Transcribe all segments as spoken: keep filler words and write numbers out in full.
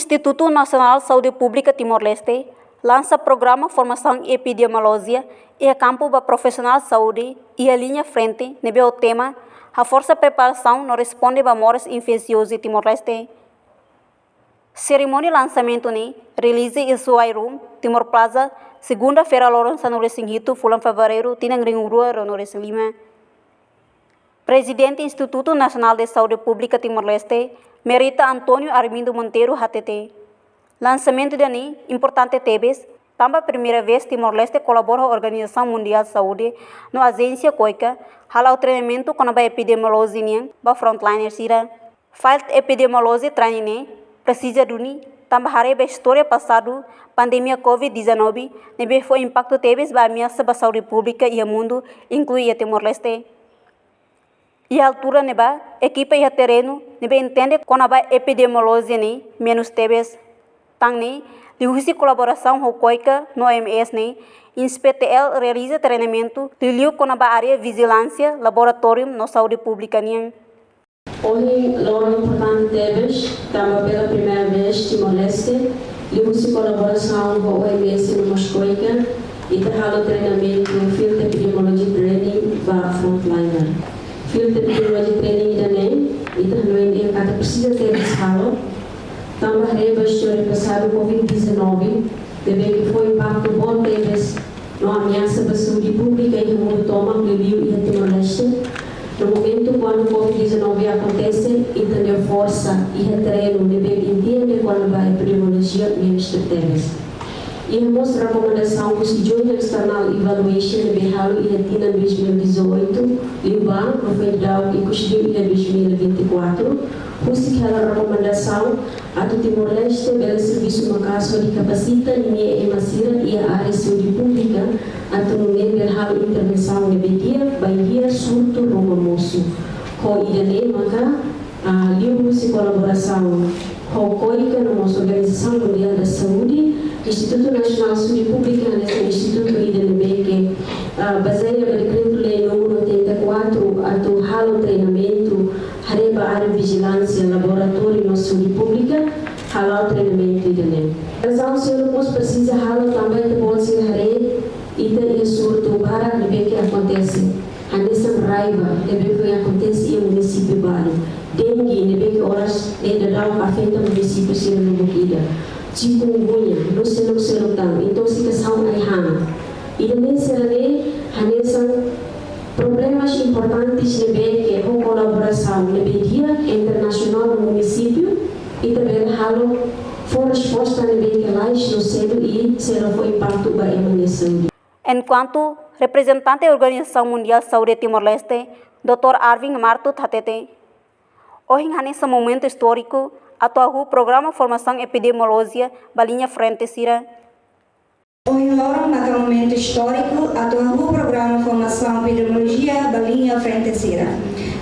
Institutu Nasionál Saúde Públika Timor-Leste lansa programa formasaun epidemiolojia iha kampu ba profisionál saúde iha liña frente ne'ebé ho tema Haforsa Preparasaun no Responde ba Moras Infesiozu Timor-Leste. Serimónia lansamentu ne'e realiza iha Suai Room, Timor Plaza, segunda-feira loron sanulu-resin-hitu fulan Fevereiru tinan rihun rua ruanulu-resin-lima. Prezidente Institutu Nasionál de Saúde Públika Timor-Leste, Merita António Armindo Monteiro hatete, lansamentu ida-ne'e importante tebes, tanba primeira vez Timor-Leste kolabora ho Organizasaun Mundiál Saúde no Ajénsia KOICA hala'o treinamentu kona-ba epidemiolojia nian ba frontliner sira. Field Epidemiology Training ne'e presiza duni, tanba haree ba istória pasadu pandemia covid dezanove ne'ebé fó impaktu tebes ba ameasa ba saúde públika iha mundu, inklui iha Timor-Leste. Iha altura ne'ebá, ekipa iha terrenu ne'ebé entende kona-ba epidemiolojia ne'e menus tebes. Tan ne'e, liuhusi kolaborasaun ho KOICA no O M S ne'e, INSPE-TL realiza treinamentu liuliu kona-ba área vijilánsia, laboratóriu no saúde públika nian. Ohin loron importante tebes, tanba pela primeira vez Timor-Leste, liuhusi kolaborasaun ho O M S no mós KOICA, ita halo treinamentu Field Epidemiology Training ba frontliner. Field Epidemiology Training ida-ne'e, ita hanoin dehan katak presiza tebes halo, tanba haree ba istória pasadu covid dezanove, ne'ebé ke fó impaktu boot tebes no ameasa ba saúde públika iha mundu tomak, liuliu iha Timor-Leste. No momentu kuandu covid dezanove akontese, ita-nia forsa iha terrenu ne'ebé ke entende kona-ba epidemiolojia menus tebes. Iha mós rekomendasaun husi Joint External Evaluation ne'ebé halo iha tinan dois mil e dezoito liubá, no foin daudauk ikus liu iha dois mil e vinte e quatro, husik hela rekomendasaun atu Timor-Leste bele servisu maka'as hodi kapasita ninia ema sira iha área saúde públika, atu nune'e bele halo intervensaun ne'ebé di'ak bainhira surtu ruma mosu. Ho ida-ne'e maka, ah, liuhusi kolaborasaun ho KOICA no mós Organizasaun Mundiál da Saúde, Institutu Nasionál Saúde Públika hanesan institutu ida ne'ebé ke, ah, bazeia ba Dekretu-Lei númeru oitenta e quatro atu halo treinamentu haree ba área vijilánsia, laboratóriu no saúde públika, hala'o treinamentu ida-ne'e. Razaun seluk mós presiza halo tanba ita-boot sira haree, ita iha surtu barak ne'ebé ke akontese. Hanesan raiba ne'ebé foin akontese iha munisípiu balu. Dengue ne'ebé ke oras ne'e daudaun afeta munisípiu sira lubuk ida. Chikungunya, no seluk-seluk tan, intoksikasaun ai-han. Ida-ne'e sira-ne'e hanesan problemas importantes ne'ebé ke ho kolaborasaun ne'ebé di'ak entre nasionál no munisípiu, ita bele halo fó resposta ne'ebé ke lais no sedu i sei la fó impaktu ba ema nia saúde. Enkuantu reprezentante Organizasaun Mundiál Saúde Timor-Leste, doutór Arvin Martut hatete, ohin hanesan momentu istóriku atu hahú programa formasaun epidemiolojia ba liña frente sira. Ohin loron maka momentu istóriku atu hahú programa formasaun epidemiolojia ba liña frente sira.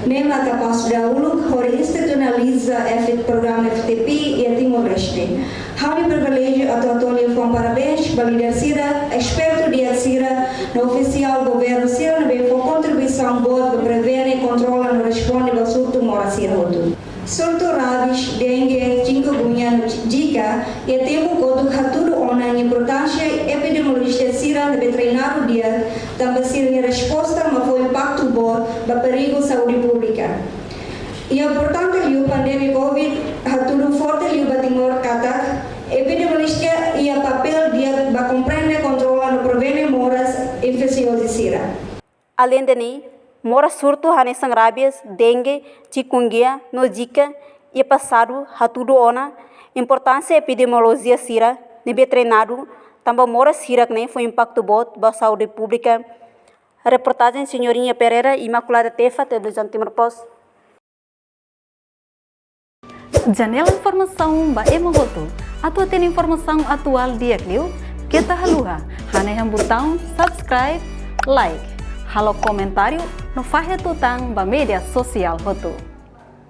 Ne'e maka pasu dahuluk hodi institusionaliza F-, programa F T P iha Timor-Leste. Ha'u-nia priviléjiu atu hato'o liafuan parabéns ba líder sira, espertu di'ak sira, no ofisiál governu sira ne'ebé fó kontribuisaun boot ba prevene, kontrola no responde ba surtu moras sira hotu. Surtu rabis, dengue, chikungunya no Zika, iha tempu kotuk hatudu ona importánsia epidemiolojista sira ne'ebé treinadu di'ak, tanba sira-nia resposta mak fó impaktu boot ba perigu saúde públika. Iha importante liu pandemia covid hatudu forte liu ba Timor katak epidemiolojista iha papél di'ak ba komprende, kontrola no prevene moras infesiozu sira. Aleinde ne'e, moras surtu hanesan rabies, dengue, chikungunya no Zika iha pasadu hatudu ona importánsia epidemiolojista sira ne'ebé treinadu, tanba moras hirak ne'e fó impaktu boot ba saúde públika. Reportajen Senhorinha Pereira, Imaculada Tefa, Televizaun Timor Post. Janela informasaun ba ema hotu. Atu hatene informasaun atuál di'ak liu, keta haluha hanehan butaun subscribe, like, halo komentáriu no fahe tutan ba média sosiál hotu.